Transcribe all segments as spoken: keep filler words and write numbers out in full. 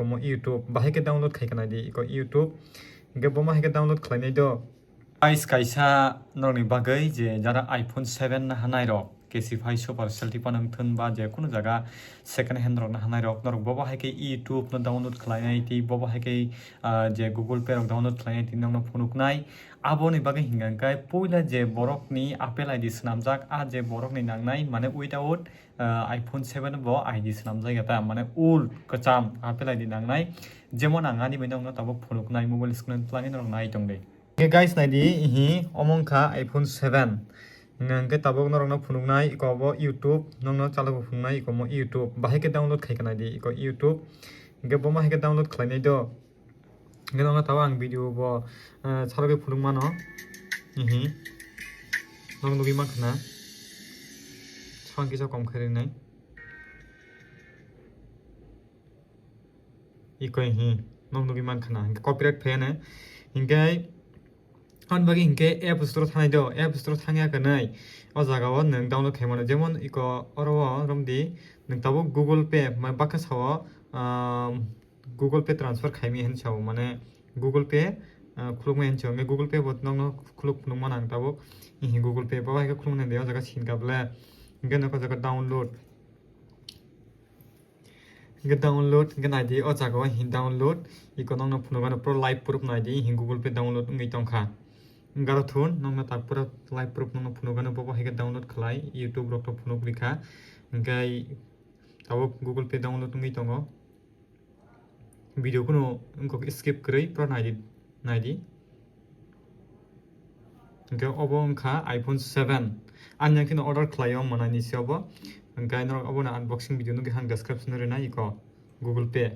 Omo YouTube, bahai khe download khai kanai di, iko YouTube. Hingke bomo hai khe download khlainai do. Guys, kaisa norokni bagwi je jara iPhone seven nahanai rok, kesifai super selfie phano wngthun ba je kunu jaga second hand rok nahanai rok, norok bobo hai khe YouTube no download khlainai tei bobo hai khe, ah, je Google Pay rok download khlainai tei nokno phunuknai. Aboni bagwi hingka khe puila je borokni Apple I D swnamjak, a je borokni nangnai, mane without ah, iPhone seven bo I D swnamjak ya ta, mane old kwcham Apple I D nangnai, jemon ang ani bai nokno tabuk phunuknai mobile screen o twlangwi norok nai tongdi. Hingke guys naidi, ihi omo wngkha iPhone seven, hingke tabuk norokno phunuknai iko bo YouTube, nokno chalok bo phunuknai iko mo YouTube, bahai khe download khai kanai di iko YouTube, hingke bomo hai khe download khlainai do. Hingke nokno tabuk ang video bo, eh, salogwi phunuk mano. Ihi. Nok nugwi mankha na. Sound kisa kom khe rinai. Iko ihi. Nok nugwi mankha na. Hingke copyright phai ne. Hingke, aboni bagwi hingke App Store thangnai do. App Store thangya khe nai. O jaga o nwng download khai mano. Jemon iko oro o romdi. Nwng tabuk Google Pay, ma baksa o, um, Google Pay transfer khaimani hinwi sao, mane Google Pay, ah, khulukmani hinwi sao. Hingke Google Pay bo nokno khuluk phunukmano ang tabuk. Ihi Google Pay bo hai khe khulukmani de, o jaga sin kable. Hingke nokho jaga download. Hingke download, hingke naidi o jaga o hin download. Iko nokno phunukmano pro live proof naidi, ihi Google Pay download wngwi tongkha. Garo thun, nokno tak pura live proof nokno phunukmano bobo hai khe download khlai, YouTube rok to phunuk rikha. Hingke tabuk Google Pay download wngwi tongo. Video kuno wngkok skip kwrwi pura naidi, naidi. Hingke obo wngkha iPhone seven. Ani yang kheno order khlaio manani se obo. Hingke norok obono unboxing video nugwi hang description o rinai iko Google Pay.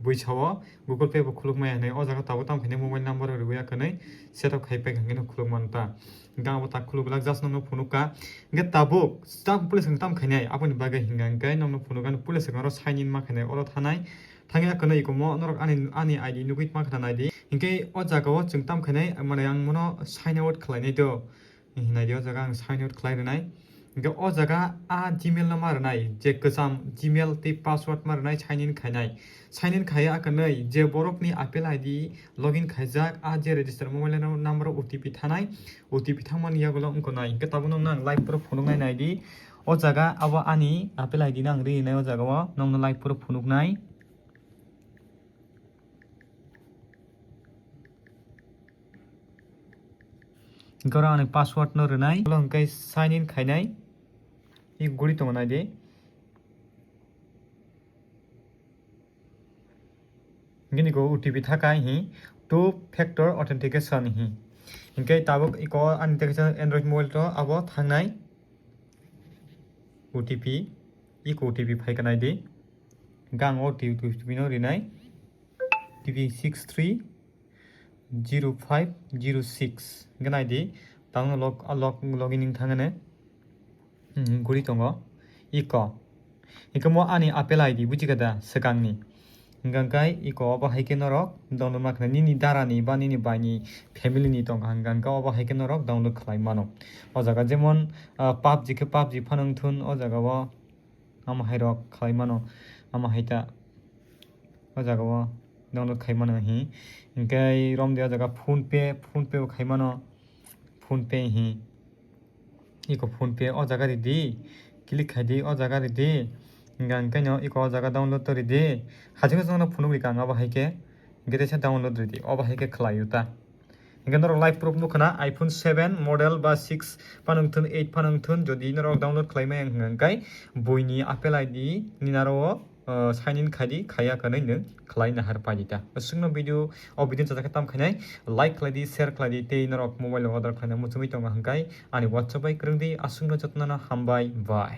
Buisao Google Pay bo khulukmaya hinwi o jaga tabuk tamo khainai mobile number riwi ya kwnwi setup khai paikha hingke no khuluk mano ta. Hingke abo tak khuluk glak just nokno phunuk ka. Hingke tabuk tam police ang tam khainai aboni bagwi hingka hingke nokno phunuk ano police ang oro sign in ma khainai oro thanai. Thangya kwnwi iko mo norok ani, ani I D nugwi ma khna naidi. Hingke o jaga o chwng tam khainai mane ang mono sign out khlainai do. Hinai di o jaga ang sign out khlai rwnai. Hingke o jaga a Gmail no ma rwnai, je kwcham Gmail tei password ma rwnai sign in khainai. Sign in khaiya kwnwi je borokni Apple I D login khaijak, a je register mobile number o O T P thanai, O T P thangmani yagulo wngkha nai. Hingke tabuk nokno ang live proof phunuknai naidi. O jaga abo ani Apple I D no ang rinai o jaga o nokno live proof phunuknai. Hingke oro ani password no rwnai, ulo hingke sign in khainai, i guri tongo naidi. Hingke niko O T P thaka hi two factor authentication hi. Hingke tabuk iko ani teksa Android mobile to abo thangnai O T P, iko O T P phaikha naidi. Hingke ang o O T P no rinai. T P six three zero five zero six. Hingke naidi, tangno log, log, login wng thangane. Hmm, guri tongo. Iko. Iko mo ani Apple I D, buji kha da, swkangni. Hingke iko obo hai khe norok download ma khnai, nini darani ba nini baini family ni tongkha, hingke obo hai khe norok download khlai mano. O jaga jemon, ah, PUBG khe PUBG phano wng thun, o jaga o. Amo hai rok khlai mano, amo hai ta o jaga o download khai mano hi. Hingke romde o jaga PhonePe, PhonePe bo khai mano, PhonePe hi. Iko PhonePe o jaga ridi, click khai di o jaga ridi. Hingke hingke no iko o jaga download to ridi. Haching no phunuk rika ang abo hai khe, hingke teisa download ridi, obo hai khe khlai o ta. Hingke norok live proof nukha na, iPhone seven model ba six phano wng thun, eight phano wng thun, jodi norok download khlai maya hwnka hwnkhe buini Apple I D ni naro o, uh, sign in khai di, khaiya kwnwi nwng khlai nahar pai di ta. Aswkno video, o video chajak khe tam khainai, like khlai di, share khlai di, tei norok mobile o order khlaina muchungwi tongo hwnkhe ani WhatsApp bai kwrwng di, aswkno jotono hambai, bye.